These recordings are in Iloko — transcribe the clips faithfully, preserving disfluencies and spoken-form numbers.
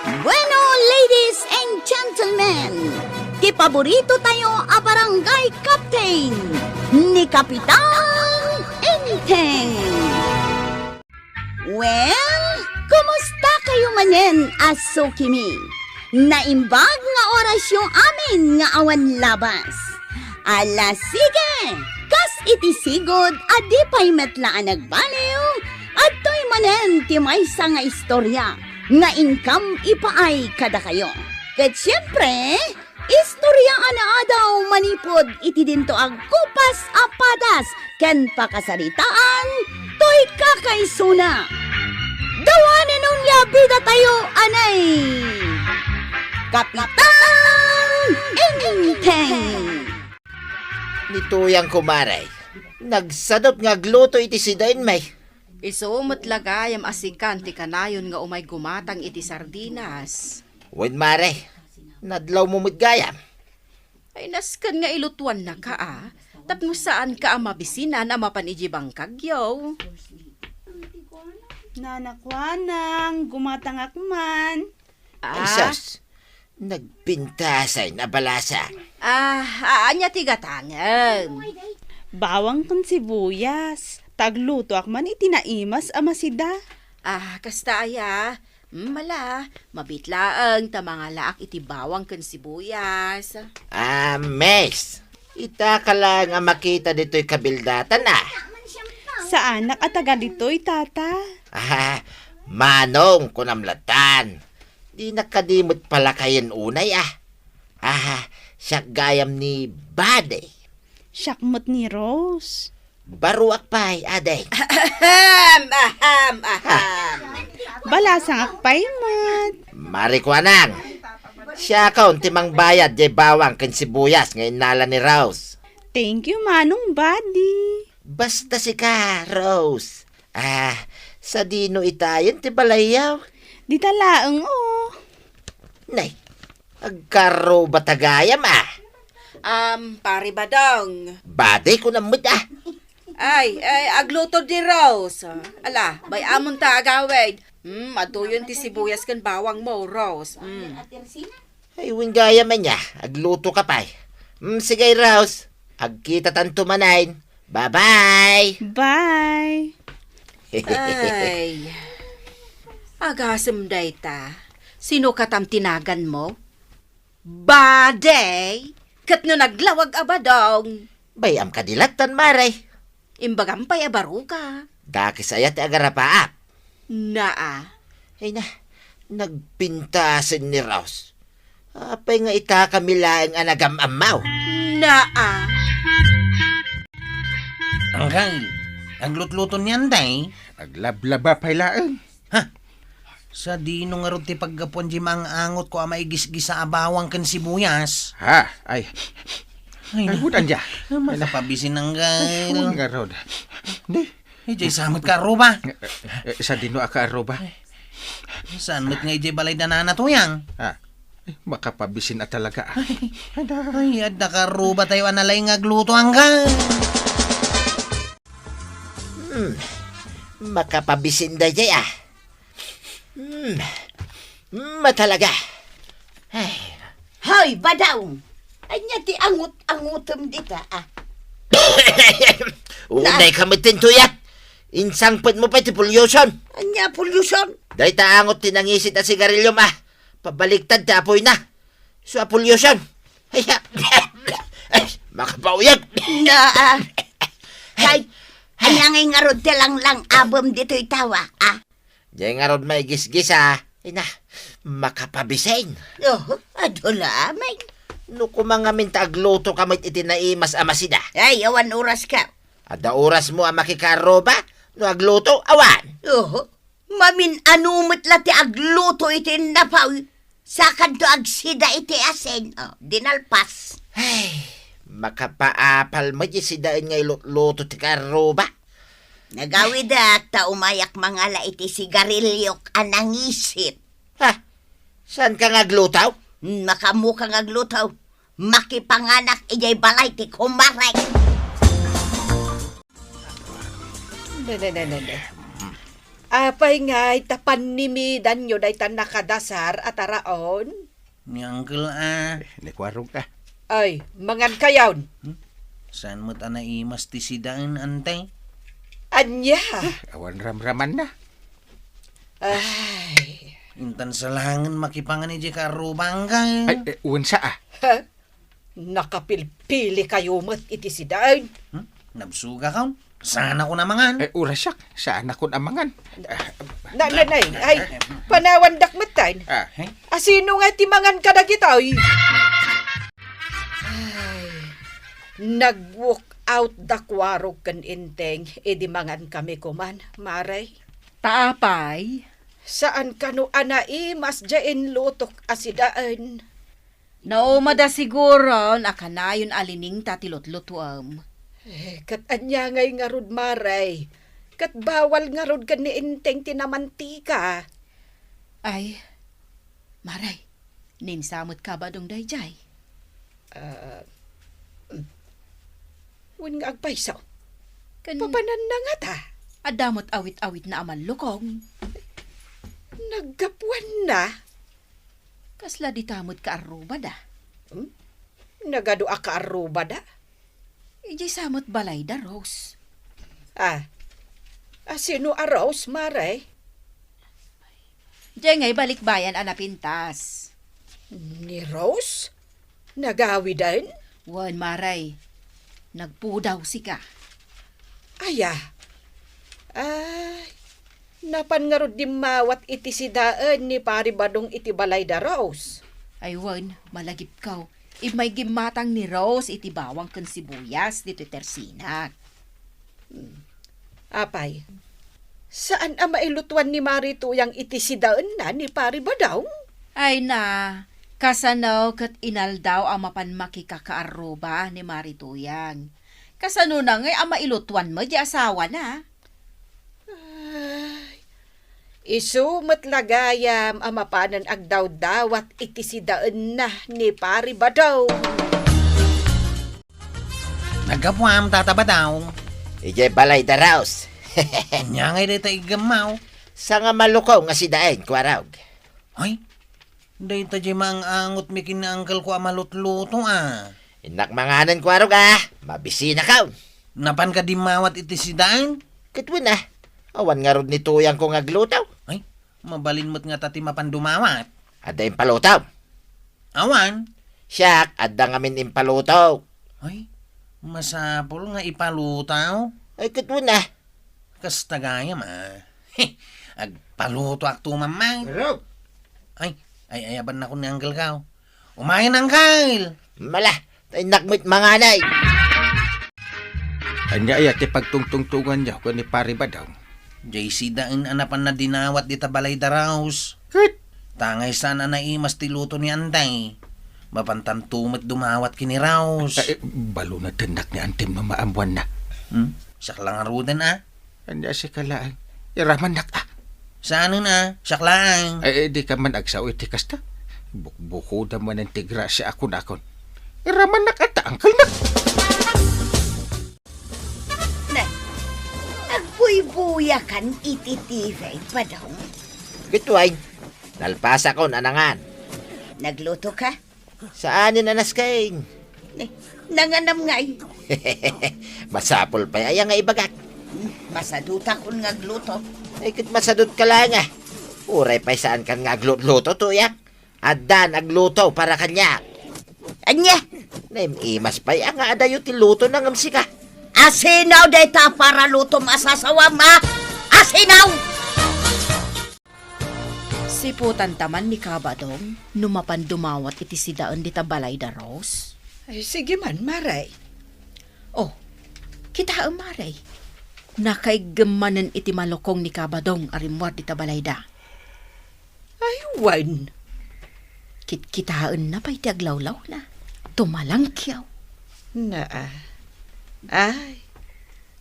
Bueno, ladies and gentlemen, ti paborito tayo a barangay captain, ni Kapitan Enteng. Well, kumusta kayo manen a sukimi? Naimbag nga orasyo amin nga awan labas. Ala, sige! Kas iti sigud a di pay met la a nagbaliw, adtoy manen ti maysa nga istorya nga inkam ipaay kadakayo. Ket siempre, istorya a naadaw manipud iti dinto agkupas a padas ken pakasaritaan toy kakaisuna. Dawanen onia bida tayo, anay! Kapitan Enteng! Ni Tuyang, kumare, nagsadut nga agluto iti sidaen, may. Isu met la gayam a sikan ti kanayon nga umay gumatang iti sardinas. Wen, mare, nadlawmo met gayam. Ay, nasken nga ilutuannaka, a, tapno saanka a mabisinan a mapan idiay bangkagyo. Nanakuanang, gumatangak man. Ay, ah, sus, nagpintasen a balasang. Ah, a-, ania ti gatangem? Bawang ken sibuyas. Ta aglutoak man iti naimas a masida. Ah, kasta aya. Hmm, ala, mabiit laeng ta mangalaak iti bawang ken sibuyas. Ah, miss, itaka laeng a makita ditoy kabildatan, a. Saanak a taga ditoy, tata. Ah, manong, kunam latan. Dinak kadi met palakayen unay, a. Ah, siak gayam ni Bade. Siak met ni Rose. Baruak pay, ading. Ahem, ahem, ahem. Balasangak pay met. Marikuanang. Siakon ti mangbayad diay bawang ken sibuyas nga innala ni Rose. Thank you, Manong Buddy. Basta sika, Rose. Ah, sadino itayen ti balayyo? Dita laeng, o. Nay, agkarruba ta gayam, a. Um, Pare Badong. Bade, kunam met, a. Ay, ay, agluto di Rose. Ala, bay-amon ta agawid. Hmm, adtoyon ti sibuyas ken bawang mo, Rose. Hmm. Ay, wen gayam ania, aglutoka pay. Hmm, sige, Rose. Agkitatanto manen. Bye-bye. Bye. Ay. Agasem dayta. Sino katam ti naganmo? Bade! Ket no naglawag a Badong? Bay-am kadi latan, mare. Imbagam pay a baruka. Dakes aya ti agarapaak. Naa. Ay na, nagpintasen ni Rose. Apay nga itakami laeng a nagam-ammo? Naa. Angkay, aglutluto niyan, day? Aglablaba pay laeng. Ha? Sadino ngarud ti paggapuan di maang-angotko a maigisgisa a bawang ken sibuyas? Ha? Ay. Ay, ay, na. Hudan dia. Ah, makapabisin ang gay, ay, no? Hudan ngarud. Di. Ay, jay samot ka, arruba. Eh, eh, eh, sadino a ka, arruba? Saan met nga ijay balay da nana, Tuyang? Ah, eh, makapabisin a talaga, a. Ay, ay, adda ka, arruba tayo, a nalaing nga agluto, angga. Hmm. Makapabisin dayjay, a. Hmm. Hmm, talaga. Ay. Hoy, Badong! Ania ti angot-angotem dita, a? Unay ka met ti tuyat. Insangpetmo pay ti pollution. Ania pollution? Dayta angot ti nangisit a sigarilyom, a. Pabaliktad ti apoyna. Isu a pollution. Ay, ay, makapauyag. Na, a. Hay, ania ngay ngarud ti langlang-abem ditoy tawa, a? Jay ngarud maigisgisa, ina, makapabisin. Oh, adu la, amay. No koma ngamin ta aglutoka met iti naimas a masida. Ay, awan oraska. Adda orasmo a makikaarruba no agluto, awan. Oh, mamin-ano met la ti agluto iti innapaw. Sakanto agsida iti asin, oh, dinalpas. Ay, makapaapal met ti sidaen nga ilutluto ti kaarruba. Nagawidak ta umayak mangala iti sigarilyok a nangisit. Ha? Saanka nga agluto? Hmm, makaammoka nga agluto. Makipanganak idiay balay ti kumarek. Dede, dede, dede. Apay ngay ta pannimidanyo dayta nakadasar a taraon? Ni Uncle a. Eh, ni Kuarog a. Ay, mangan kayon. Hmm? Saan met a naimas ti sidaen, Ante? Ania? Eh, awan ramramanna. Ay. Intan sa laengen makipangan idiay kaarrubangka. Ay, eh, wen sa a. Ha? Nakapilpili kayo met iti sidaen. Hmm? Nabsugakon? Saanakon a mangan. Eh, ura siak, saanakon a mangan. Na, na, na, ay, panawandak met tayo. Ah, eh? Asino nga ti mangan kadagitoy? Ay, nag-walk out da Kuarog ken Enteng, idi mangan kami kuman, Mare. Ta apay? Saan kano a naimas diay inlutok a sidaen? Naumada siguron a kanayon a liningta ti lutlutuem. Eh, ket ania ngay ngarud, Mare? Ket bawal ngarud ken ni Enteng ti namantika. Ay, Mare, ninsa met Kabadong daydiay. Ah, mm. Wen nga agpayso. Ken papananna ngata? Adda met awit-awitna a mallukong. Naggapuanna? Kasla dita met kaarrubada. Hmm? Nagadu a kaarrubada? Idiay sa met balay da Rose. Ah, asino a Rose, Mare? Diay ngay balikbayan a napintas. Ni Rose? Nagawiden? Wen, Mare. Nagpudaw sika. Aya. Ay, napan ngarud dimmawat iti sidaen ni Pari Badong iti balay da Rose? Ay wen, malagipko. Immay gimmatang ni Rose iti bawang ken sibuyas ditoy tersinak. Hmm. Apay, saan a mailutuan ni Mari Tuyang iti sidaenna ni Pari Badong? Ay na, kasano ket inaldaw a mapan makikakaarruba ni Mari Tuyang? Kasanona ngay a mailutuan met ti asawana? Ay, isu met la gayam a mapanen agdawdawat iti sidaenna ni Pari Badong. Naggapuam, Tata Badong. Idiay balay da Rose. Ania ngay dayta iggemmaw? Sanga malukong nga sidaen, Kuarog. Ay, dayta diay maang-angot mi ken ni Uncle ko a malutluto, a. Innak manganen, Kuarog, a. Mabisinakon. Napanka dimmawat iti sidaen? Ket wen, a. Awan ngarud ni Tuyang ko nga agluto. Ay, mabalin met ngata ti mapan dumawat. Adda impaluto? Awan. Siak, adda ngamin impaluto. Ay, masapul nga ipaluto. Ay, ket wen, a. Kasta gayam, a. Agpalutoak to, Mamang. Pero Ay, ay, ay, aban nakon ni Uncle ko. Umayen, Uncle! Mala, ta innak met manganay. Ania aya ti pagtungtungtonganyo ken ni Pari Badong? Diay sidaen a napanna dinawat dita balay da Rose. Ket? Tangay saan a naimas ti luto ni Antay. Mapantanto met dumawat ken ni Rose. Ay, balo na tennak ni Antim no maammoanna. Hmm? Siak la ngaruden, a. Ania sika laeng? Iramannak, a. Saanen, a, siak laeng. Ay, ay, dika man agsao iti kasta. Bukbukodam manen ti grasia a kunakon. Iramannak a ta, angkelnak. Ne, agbuybuyakan iti T V, Badong? Ket wen, nalpasakon a nangan. Naglutoka? Saanen a nasken. Eh, nanganam ngay. Masapul pay aya nga ibagak? Hmm, masadutakon nga agluto. Ay, ket masadutka laeng, a. Uray pay saankan nga aglutluto, Tuyang. Addan agluto para kaniak. Ania? Naim-imas pay a nga adayo ti lutona ngem sika. Asino dayta para lutom a sasawam, a? Asino? Siputanta man ni Kabadong no mapan dumawat iti sidaen dita balay da Rose? Ay, sige man, Mare. Oh, kitaem, Mare. Nakaiggem manen iti malukong ni Kabadong a rimmuar dita balayda. Ay, wen. Kitkitaenna pay ti aglawlawna. Tumalangkiaw. Naa. Ay,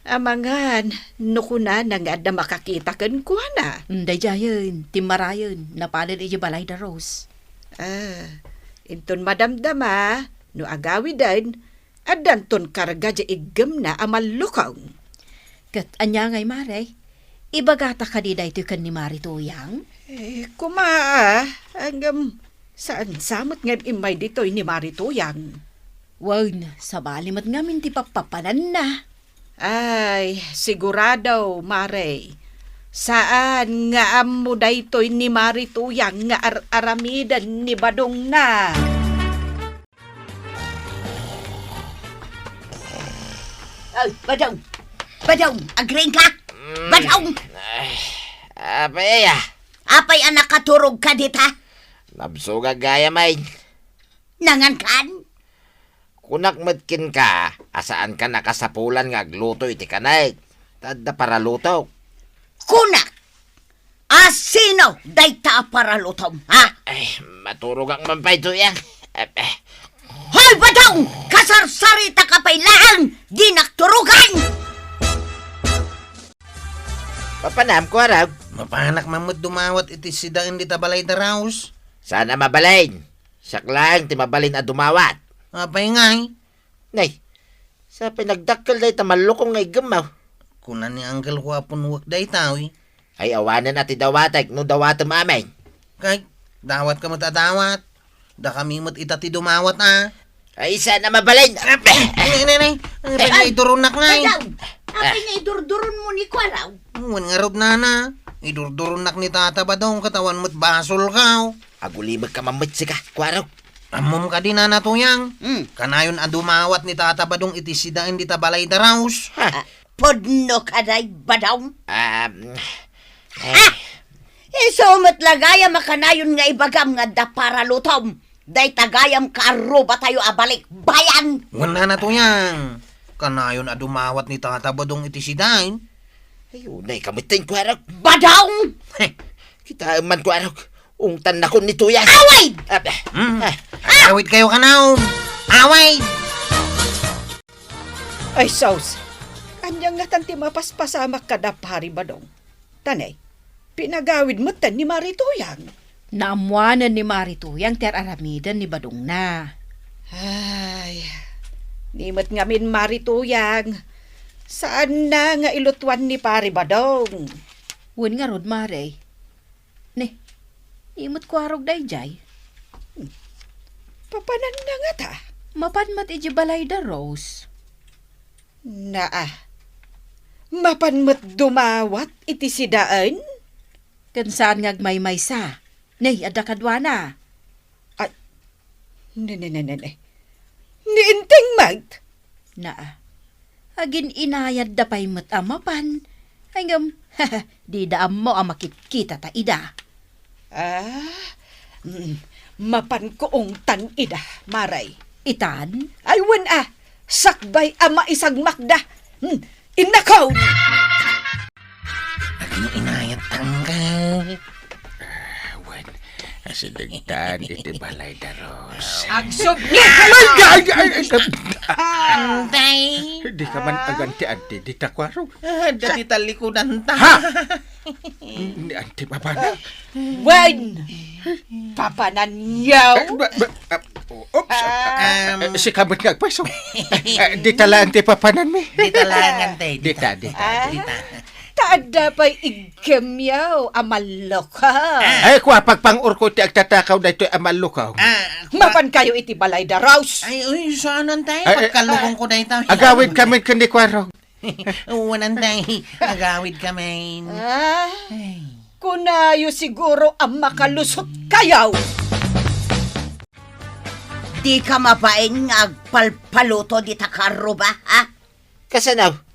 amangan, no kunana nga adda makakita kenkuana. Mm, daydiayen, timmarayen, napanen idiay balay da Rose. Ah, inton madamdama, no agawiden, addanton karga diay iggemna a mallukong. Ket ania ngay, Mare? Ibagata kadi daytoy ken ni Mari Tuyang? Eh, kuma, ah, ngem saan sa met nga immay ditoy ni Mari Tuyang? Wen, sabali met ngamin ti pappapananna. Ay, sigurado, Mare. Saan nga ammo daytoy ni Mari Tuyang nga ar-aramiden ni badongna. Ay, Badong! Badong! Agriing ka! Mm. Badong! Ay, apay aya? Apay a nakaturog ka dita? Nabsogak gayam ay. Nangan kan? Kunak met kenka, a saanka nakasapulan nga agluto iti kanek. Ta adda paralutok. Kunak! A sino dayta a paralutom, ha? Ay, maturogak man pay, Tuyang. Eh, eh. Hoy, Badong! Kasarsarita ka pay laeng! Dinak turogan! Papanam, Kuarog? Mapanak man met dumawat iti sidaen dita balay da Raus. Saan a mabalin? Siak laeng ti mabalin a dumawat. Apay ngay? Nay, sapay nagdakkel dayta mallukong nga iggemmaw. Kuna ni Uncle Juapo nuek dayta, wi. Ay, awanen a ti dawatek no dawatem amin. Kay, dawat ka met a dawat. Dakami met ita ti dumawat, a. Ay, saan a mabalin? Nay, nay, nay. Ay, apay nga idurunak, nay? Badong! Apay nga idurduron mo ni Kuarog? Wen ngarud, nana. Idurduronak ni Tata Badong, ket awan met basol ka, o. Agulimek ka man met sika, Kuarog. Ammom kadi, Nana Tuyang? Hmm. Kanayon a dumawat ni Tata Badong iti sidaen dita balay da Raus. Ha? Ah, pudno ka, day, Badong? Um, eh. Ah! Isu met la gayam a kanayon nga ibagam nga adda paralutom dayta gayam kaarrubatayo a balikbayan. Wen, Nana Tuyang, kanayon a dumawat ni Tata Badong iti sidaen. Ay, unay ka met, Kuarog. Badong! Heh, kitaem man, Kuarog. Ungtannakon ni Tuyang. Away! Ah, ah. Hmm. Ah. Agawidkayo kanayon. Away! Ay, sus! Ania ngatan ti mapaspasamak kada Pari Badong? Tanay, pinagawid metten ni Mari Tuyang. Naammoanen ni Mari Tuyang ti ar-aramiden ni badongna. Ay, ni met ngamin Mari Tuyang. Saanna nga ilutuan ni Pari Badong. Wen ngarud, Mare. Ne, ni met Kuarog daydiay. Hmm. Papananna ngata? Mapan met idiay balay da Rose. Naa. Mapan met dumawat iti sidaen? Ken saan nga agmaymaysa. Ne, adda kaduana. Ay, ne, ne, ne, ne, ne. Ni Enteng met? Naa. Agin-inayadda pay met a mapan. Ay, ngem, dida ammo a makitkitata ida. Ah, mm, mapanko ungtan ida, Mare. Itan? Ay, wen a, sakbay a maisagmakda. Hmm, innakon! Agin-inayat, Uncle. Ah, wen, asidegtan iti balay da Rose. Agsubli! Ay, ay, ay, ay, ay. Antay. Di ka man aganti-anti, dita Kuarog. Ah, dati tallikudanta. Ha? Ni Auntie Papanan? Wen! Papananyo? Eh, ba, ba, ah, oops. Ah. Ah, eh, sika met nga agpayso. Eh, dita laeng ti papananmi. Dita laeng, Auntie. Dita, dita, Ah. dita. Ta adda pay iggemyo a mallukaw. Ay, kua, pagpang-urko ti agtatakaw daytoy a mallukaw. Ah, kua- Mapankayo iti balay da Rose. Ay, uy, saan, Auntie? Ay, ay, Pagkalukongko dayta. Agawid kami ken ni Kuarog. Wen, Auntie, agawid kami. Ah, Ay. Kunayo siguro a makalusot kayo. Di ka mabain nga agpalpaluto dita karruba, ha? Kasano?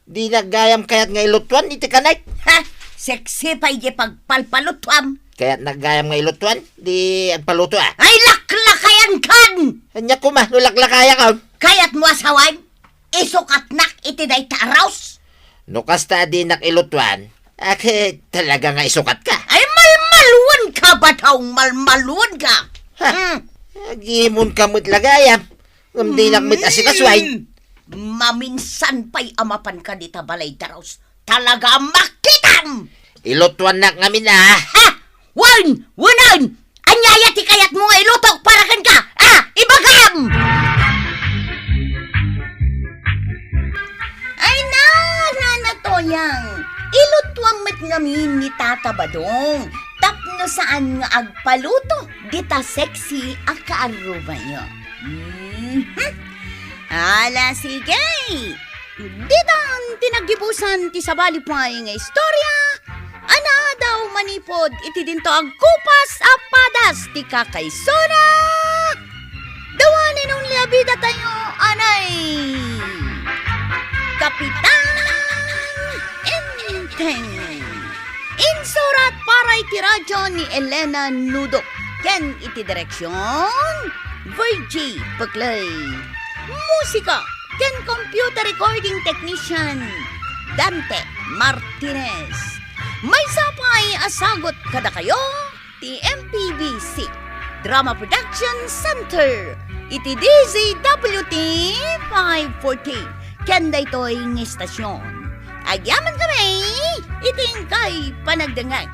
Dinak gayam kayat nga ilutuan iti kanek. Ha? Seksi pay di pagpalpalutuam. Kayatnak gayam nga ilutuan, di agpaluto, a. Ay, laklakayan kan! Ania koma no laklakayak, a? Kayatmo a sawen? Isukatnak iti dayta a Rose. No kasta a dinak ilutuan, a, ket talaga nga isukatka. Ay, malmaluenka, Badong, malmaluenka. Ha? Hmm. Agimonka met la gayam. Ngem dinak met asikasuan. Hmm. Maminsan pay a mapanka dita balay da Rose. Talaga a makitam! Ilutuannak ngamin, a. Ha? Wen! Wen! Ania aya ti kayatmo nga ilutok para kenka? Ah, ibagam! Ay na, Nana Toyang, iluto met ngamin ni Tata Badong tapno saan nga agpaluto dita sexy a kaarrubayo. Mhm. Ala, sige. Ditan ti naggibusan ti sabali pay nga istorya a naadaw manipud iti dinto agkupas a padas ti kakaisuna. The one and only a bidatayo, anay Kapitan Enteng. Insurat para iti radyo ni Elena Nudo ken iti direksion, Virgie Peclay. Musika ken computer recording technician, Dante Martinez. Maysa pay a sagut kadakayo ti M P B C Drama Production Center iti D Z W T five forty ken daytoy nga istasyon. Agyaman kami iti inkay panagdengngeg.